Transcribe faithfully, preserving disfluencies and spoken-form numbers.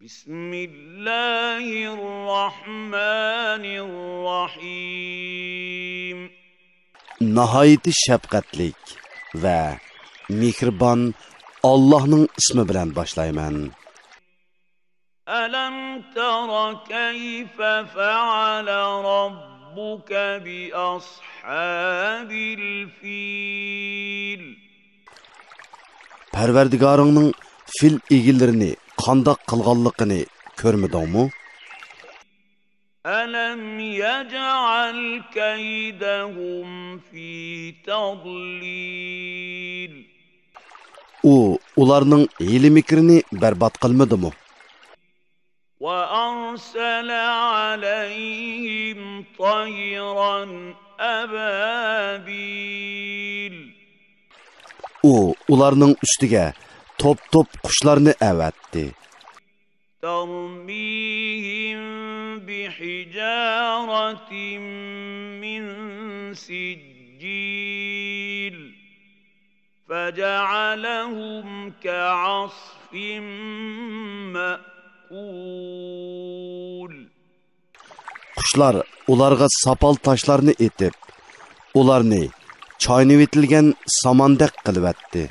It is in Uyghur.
بسم الله الرحمن الرحيم. ناھايىتى شەپقەتلىك ۋە مېھرىبان ئاللاھنىڭ ئىسمى بىلەن باشلايمەن. ألم تر كيف فعل ربك بأصحاب الفيل؟ پەرۋەردىگارىڭنىڭ فىل ئىگىلىرىنى قانداق قىلغانلىقىنى كۆرمىدىڭمۇ؟ ألم يجعل كيدهم في تضليل؟ ئۇ ئۇلارنىڭ ھىيلە-مىكرىنى بەربات قىلمىدىمۇ؟ وأرسل عليهم طيرا أبابيل. ئۇ ئۇلارنىڭ ئۈستىگە توپ-توپ قۇشلارنى ئەۋەتتى. ترميهم بحجارة من سجيل فجعلهم كعصف مأكول. قۇشلار ئۇلارغا ساپال تاشلارنى ئېتىپ، ئۇلارنى چاينىۋېتىلگەن ساماندەك قىلىۋەتتى.